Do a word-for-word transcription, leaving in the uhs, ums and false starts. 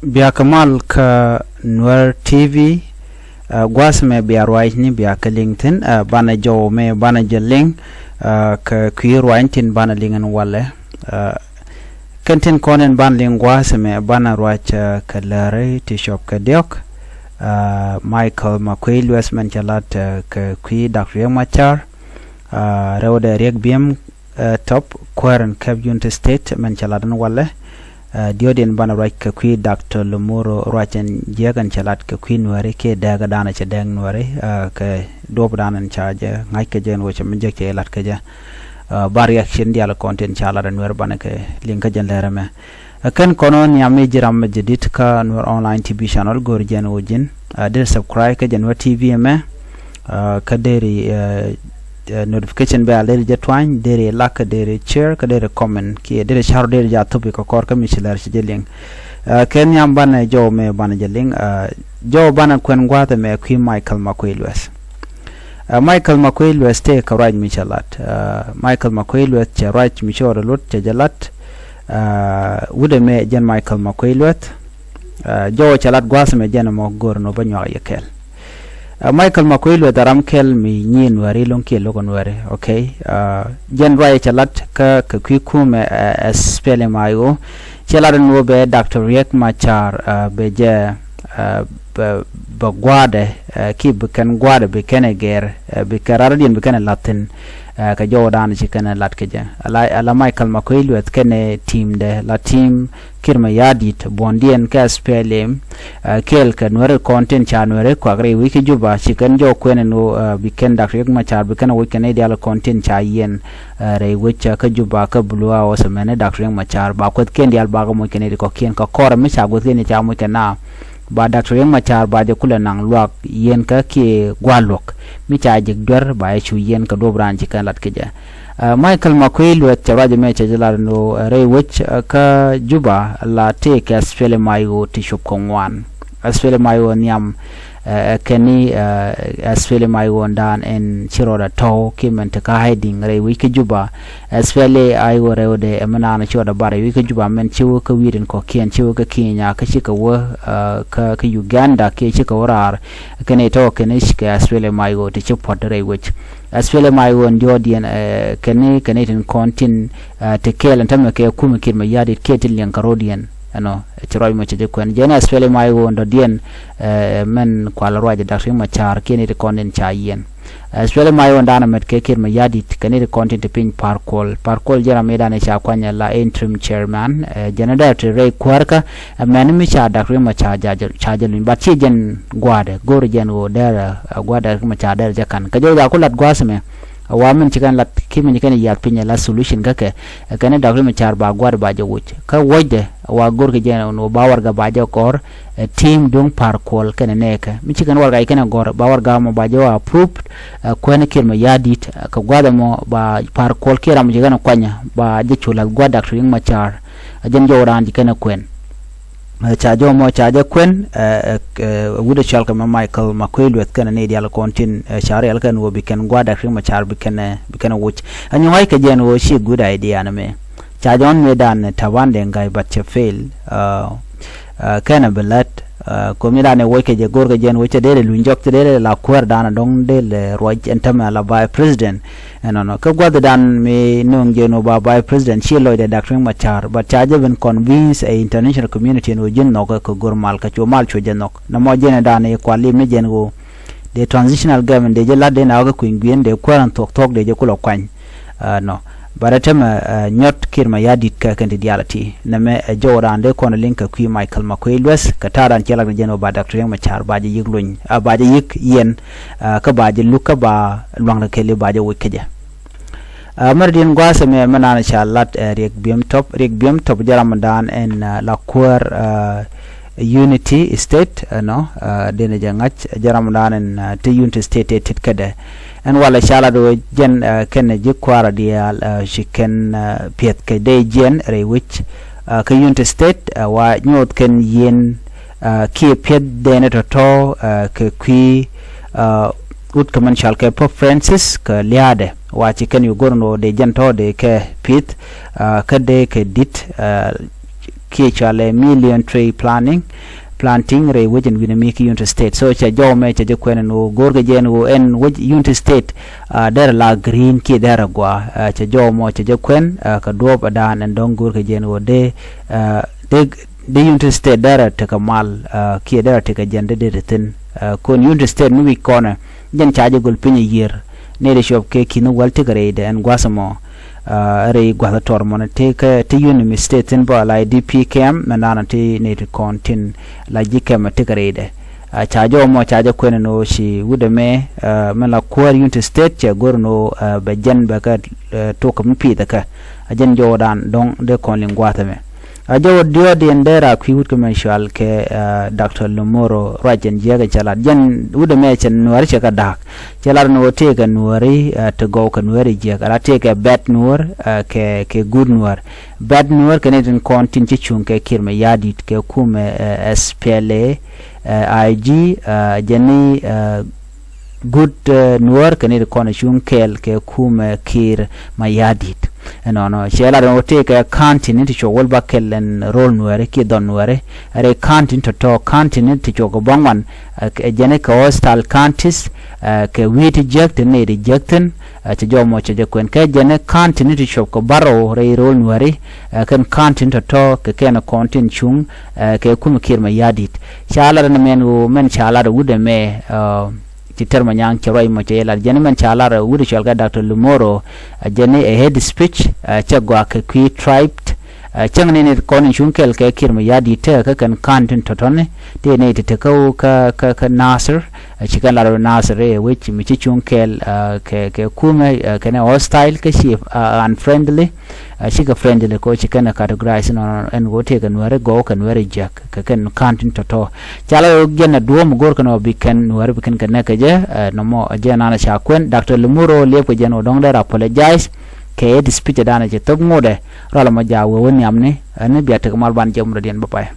Bia kɛ mal kä Nuer T V. Gua̱a̱th mɛ bia ruacni bia kɛ liŋ thi̱n, banɛ jɔw mɛ banɛ jɛ liŋ kɛ kui̱ ruacni tin banɛ liŋ ɛn walɛ. Kɛn tin kɔn in banɛ liŋ gua̱a̱th mɛ banɛ ruac kɛ läri ti cuɔp kɛ diɔ̱k. Michael Makuei Lueth mɛn cɛ lat kɛ kui̱ Dak Riek Macar, rɛwdɛ Riek Biem Top, kuäär in käp Unity State mɛn cɛ lat ɛn walɛ. Diɔ̱ɔ̱diɛn banɛ ruac kɛ kui̱ Dak Tɔ Lumuru ruac ɛn jiäk ɛn cɛ lat kɛ kui̱ Nuääri kiɛ dääk ɛ da̱a̱n ɛ cɛ dääk Nuääri kɛ duɔ̱p da̱a̱n ɛn ca jɛ ŋa̱c kɛ jɛ ɛn wecɛ mi jek cɛ lat kɛ jɛ. Ba reaction diaal kɔn tin ca lat ɛ Nuääri banɛ kɛ liŋ kä jɛn lɛr ɛmɛ. Ɛ kɛn kɔn ɔ nhiam mi ji̱ ram mɛ jɛ dit kä Nuer Online T V channel go̱o̱r jɛn wä ji̱n. Dee subscribe kä jɛ Nuer T V ɛmɛ. Kä deri notification bell deri jɛ tuany, deri like, deri share, kä deri comment kiɛ deri car, deri jɛ a thupi kɛ kɔr kä mi ci lɛr ci jɛ liŋ. Kɛ nhiam banɛ jɔw mɛ banɛ jɛ liŋ. Jɔw banɛ kuɛn gua̱a̱th ɛmɛ kui̱ Michael Makuei Lueth. Michael Makuei Lueth tëë kɛ ruac mi cɛ lat. Michael Makuei Lueth cɛ ruac mi cɛ ɣɔt ɛ luɔt cɛ jɛ lat. Wut ɛmɛ jɛn Michael Makuei Lueth. Jɔw cɛ lat gua̱a̱th ɛmɛ jɛn ɛmɔ go̱o̱r nɔ bä nyuak yɛ kɛl. Michael Makuei Lueth a ram kɛl mi nyiin Nuääri lo̱ŋ kiɛ lo̱k Nuääri, okay. Jɛn ruac cɛ lat kä kɛ kui̱ kumɛ SPLM-IO. Cɛ lat ɛn wä bɛ Doctor Riek Macar bɛ jɛ bɛ gua̱a̱dɛ ki bi kɛn gua̱a̱dɛ bi kɛn ɛ gɛr bi kɛn rardiɛn bi kɛn ɛ lathin. Kɛ jɔw dan ci kɛn ɛ lat kɛ jɛ ala Michael Makuei Lueth kɛn ɛ team dɛ la team Kiir Mayardit buɔ̱ndiɛn kɛ SPLM. Kɛɛl kɛ Nuääri kɔn tin ca Nuääri kuak rɛy wec kä Juba ci kɛn jɔw kuɛn ɛn wä bi kɛn Dak Riek Macar bi kɛn ɛ woc kɛn i̱ diaal kɔn tin ca yiɛn rɛy wec kä Juba kä Blue House mɛn i̱ Dak Riek Macar ba kuɛth kiɛn diaal bakɛ moc kɛn i̱ di kɔkiɛn kɛ kɔr mi ca guɛth kiɛn i̱ ca moc kɛn na ba Doctor Riek Macar ba jɛ kulɛ naŋ luak yiɛn kä kiɛ gua̱l luɔk mi ca jek duer ba jɛ cu yiɛn kɛ duɔp raan ci kɛn lat kɛ jɛ. Michael Makuei Lueth cɛ ruac ɛmɛ cɛ jɛ lat ɛn ɣöö rɛy wec kä Juba la tëë kɛ SPLM-IO ti cop kɛ ŋuan. SPLM-IO nhiam kɛn i̱ SPLM-IO dan ɛn ci rɔɔdɛ tɔ̱w kiɛ mɛn te kä hiding rɛy wec kä Juba. SPLA-IO rɛwdɛ ɛmɛ naan ci ɣɔt ɛ bar rɛy wec kä Juba mɛn ci wä kä wi̱i̱dɛn kɔ̱kiɛn ci wä kä Kenya kä ci kɛ wä kä Uganda kiɛ ci kɛ wä raar. Kɛn i̱ tɔ̱ kɛn i̱ kɛ SPLM-IO ti ci puɔ̱t rɛy wec. SPLM-IO in diɔ̱ɔ̱kdiɛn kɛn i̱ kɛn i̱ tin kɔn tin ti kɛɛl ɛn tämɛ kɛ kumɛ Kiir Mayardit kiɛ tin liɛŋ kɛ ro̱diɛn. Ɛnɔ ci ruac mɔ cɛ jɛ kuɛn jɛn SPLM-IO in dɔ̱diɛn mɛn kual ruac ɛ Doctor Riek Macar kiɛ ni ti kɔn tin ca yiɛn. SPLM-IO in da̱a̱n ɛmɛt kɛ Kiir Mayardit kɛ ni ti kɔn tin ti piny Par Kuol. Par Kuol jɛn ram mi da̱a̱n i̱ ca kuany ɛ la interim chairman. Jɛn i̱ dee ti rɛy kuäärkä ɛmɛn mi ca Doctor Riek Macar ca jɛ luny bat ci jɛn gua̱a̱dɛ go̱o̱r jɛn ɣöö dɛɛr gua̱a̱dɛ Riek Macar dɛɛr jɛ ka̱n kɛ jɛ wä jaku lat gua̱a̱th ɛmɛ. Wa min ci kɛn lat ki min ci kɛn yath piny la solution kä kɛ kɛn Doctor Riek Macar ba gua̱a̱dɛ ba jɛ wuc kä wuɔcdɛ wa go̱o̱r kɛ jɛn ɣöö ba warɛgak ba jɛ gɔ̱r. Team duŋ Par Kuol kɛnɛ nɛɛkɛ mi ci kɛn warɛgak ci kɛn gɔ̱r ba warɛgak mɔ ba jɛ wä approve. Kuɛn Kiir Mayardit kɛ gua̱a̱th ɛmɔ ba Par Kuol kiɛ ram ci kɛn kuanyä ba jɛ cu la̱th gua̱a̱th Doctor Riek Macar. Jɛn jɔw raan ci kɛn kuɛn. Ca jɔw mɔ ca jɛ kuɛn wut ɛ cɔal kɛ mɛ Michael Makuei Lueth kɛnɛ ni diaal kɔn tin ca riɛl kɛn wä bi kɛn gua̱a̱th Doctor Riek Macar bi kɛn bi kɛn wuc. Ɛ nyuŋ wac kɛ jɛn wä ci good idea ni mɛ. Ca jɔn mi dan Taban Deng Gai bat cɛ fail. Kɛnɛ bi lät komi dan ɛ wuɔc kɛ jɛ go̱r kɛ jɛn wä cɛ dee luny jɔk cɛ dee la kuäär dan dɔŋ dee ruɔc ɛn tämɛ la vice president. Ɛnɔnɔ kä gua̱thdan mi nööŋ jɛ nɔ ba vice president ci lɔcdɛ Doctor Riek Macar but ca jɛ ben convince ɛ international community ɛn ɣöö ji̱n nhɔk kɛ go̱r mal kɛ cu mal cu jɛ nhɔk nɔmɔ jɛn ɛ dan i̱ kual i̱ mi jɛn ɣöö dee transitional government dee jɛ lat dee na wä kä kui̱ny gui̱n dee kuäär ɛn thuɔ̱k thuɔ̱k dee jɛ kulɔ kuany. Nɔ but ɛ tämɛ nyɔt Kiir Mayardit kɛ kɛn ti diaal ɛ ti nɛmɛ ɛ jɔw raan dee kɔn ɛ liŋ kɛ kui̱ Michael Makuei Lueth kɛ ta̱a̱ raan ciɛ lak ni jɛn ɣöö ba Doctor Riek Macar ba jɛ yi̱k luny ba jɛ yi̱k yiɛn. Kä ba jɛ luk kä ba lua̱ŋ rɛ kɛli ba jɛ wuc kä jɛ. Mɛr diɛn gua̱a̱th ɛmɛ mɛ naan ca lat ɛ Riek Biem Top. Riek Biem Top jɛ ram dan ɛn la kuäär Unity State ɛnɔ. Denɛ jɛ ŋa̱c jɛ ram dan ɛn ti Unity State ɛ tit kädɛ. Ɛn walɛ ca lat wee jɛn kɛnɛ ji̱ kua̱r a diaal ci kɛn piɛth kɛ dee jiɛn rɛy wec kä Unity State wa nyuɔth kɛn yieen kiɛ piɛth dɛɛni tɔ̱tɔ̱ kɛ kui̱ wut kɛ mɛn cɔal kɛ Pope Francis kɛ lia̱a̱dɛ wa ci kɛn yu go̱r ni wä dee jɛn tɔ̱ dee kɛ pi̱th kä dee kɛ di̱t. kiɛ cɔalɛ million tree planting, planting rɛy wec ɛn wi̱n mi ki Unity State. So cɛ jɔw mɛ cɛ jɛ kuɛn ɛn ɣöö go̱o̱rkɛ jɛ ɛn ɣöö ɛn wec Unity State, ah, derɛ la green kiɛ derɛ gua, ah, cɛ jɔw mɔ cɛ jɛ kuɛn, ah, kɛ duɔ̱ɔ̱p ɛ da̱a̱n ɛn dɔ̱ŋ go̱o̱rkɛ jɛ ɛn ɣöö dee, ah, dee, dee Unity State derɛ tekɛ mal, ah, kiɛ derɛ tekɛ jɛn dee dee te thi̱n. Ah, kɔn Unity State mi wi̱c kɔnɛ jɛn ca jɛ gol piny a yiër. Nɛy ti cuɔp kɛ ki̱n wäl tekɛ rɛydɛ ɛn gua̱th ɛmɔ, ah, rɛy gua̱th ɛ tɔr mɔnɛ tekɛ ti Unity State thi̱n bä la I D P camp mɛn danɔ ti nɛy ti kɔn tin la ji̱ kɛmɛ tekɛ rɛydɛ. Ah, ca jɔw mɔ ca jɛ kuɛn ɛn ɣöö ci wut ɛmɛ, ah, mɛn la kuäär Unity State cɛ go̱r ɛn ɣöö, ah, bɛ jɛn bɛ kɛ, eh, tok kɛ mi pi̱i̱th ɛ kɛ. A jɛn jɔwdan dɔ̱ŋ dee kɔn liŋ gua̱a̱th ɛmɛ. A jɔw diɔ̱ɔ̱diɛn dee raa kui̱ wut kä mɛn cual kɛ, ah, Doctor Lumoro ruac ɛn jiääk ɛ cɛ lat. Jɛn wut ɛmɛ cɛ nuääri cɛ kɛ da̱a̱k. Cɛ lat ɛn ɣöö tëëkɛ nuääri, ah, ti gɔw kɛ nuääri jiääk. Ala tëëkɛ bad nuäär, ah, kɛ, kɛ good nuäär. Bad nuäär kɛ ni tin kɔn tin ci cuŋ kɛ Kiir Mayardit kɛ kumɛ, eh, S P L A, eh, I G, ah, jɛn ni, ah, good, eh, nuäär kɛ ni ti kɔn cuŋ kɛɛl kɛ kumɛ Kiir Mayardit. Ɛnɔnɔ cɛ lat ɛn ɣöö tëëkɛ county ni ti cuɔk wäl bäkɛl ɛn ro̱l nuääri kiɛ dhɔn nuääri. Rɛy county ni tɔ̱tɔ̱, county ni ti cuɔk kɛ bäŋuan, eh, kɛ jɛn ni kɛ hostile counties, eh, kɛ wi̱i̱ ti jiäk ti nɛy ti jiäk thi̱n, eh, cɛ jɔw mɔ cɛ jɛ kuɛn. Kɛ jɛn ni county ni ti cuɔp kɛ bärɔw rɛy ro̱l nuääri, eh, kɛn county ni tɔ̱tɔ̱ kɛ kɛn kɔn tin cuŋ, eh, kɛ kumɛ Kiir Mayardit. Ca lat ɛn mɛn ɣöö mɛn ca lat ɛ wut ɛmɛ, eh, ci tɛr mɔ nyaŋ cɛ ruac mɔ cɛ yɛ lat. Jɛn mɛn ca lar wut cɔal kɛ Doctor Lumoro, a jɛn ni ɛ hate speech, a cɛ gɔaa kɛ kui̱ tribe. A cäŋ ni ni kɔn in cuŋ kɛl kɛ Kiir Mayardit tekɛ kɛn county tɔ̱tɔ̱ni ti ni ti tekä kä, kä, kä Nasir. A ci kɛn lar Nasir ɛ wec mi ci cuŋ kɛl, a, kɛ, kɛ kumɛ, a, kɛn ɛ hostile kä ci, a, unfriendly. A cikɛ friendly kɛ ɣöö ci kɛn ɛ categorize nɔnɔ ɛn ɣöö tëëkɛ nuääri gɔw kɛ nuääri jiäk kɛ kɛn county tɔ̱tɔ̱. Ca la ɣöö jɛn ɛ duɔ̱ɔ̱p mi go̱o̱r kɛn ɣöö bi kɛn nuääri bi kɛn kɛ näk kɛ jɛ, eh, nɔmɔ ɛ jɛn an ca kuɛn. Doctor Lumoro liɛpkɛ jɛn ɣöö dɔ̱ŋ derɛ apologize kɛ hate speech ɛ danɛ cɛ thop ŋotdɛ. Rual ɛmɔ jaak wee wä nhiamni, ɛn bia tekɛ mal ban jɛ mudɔ̱diɛn bä pay.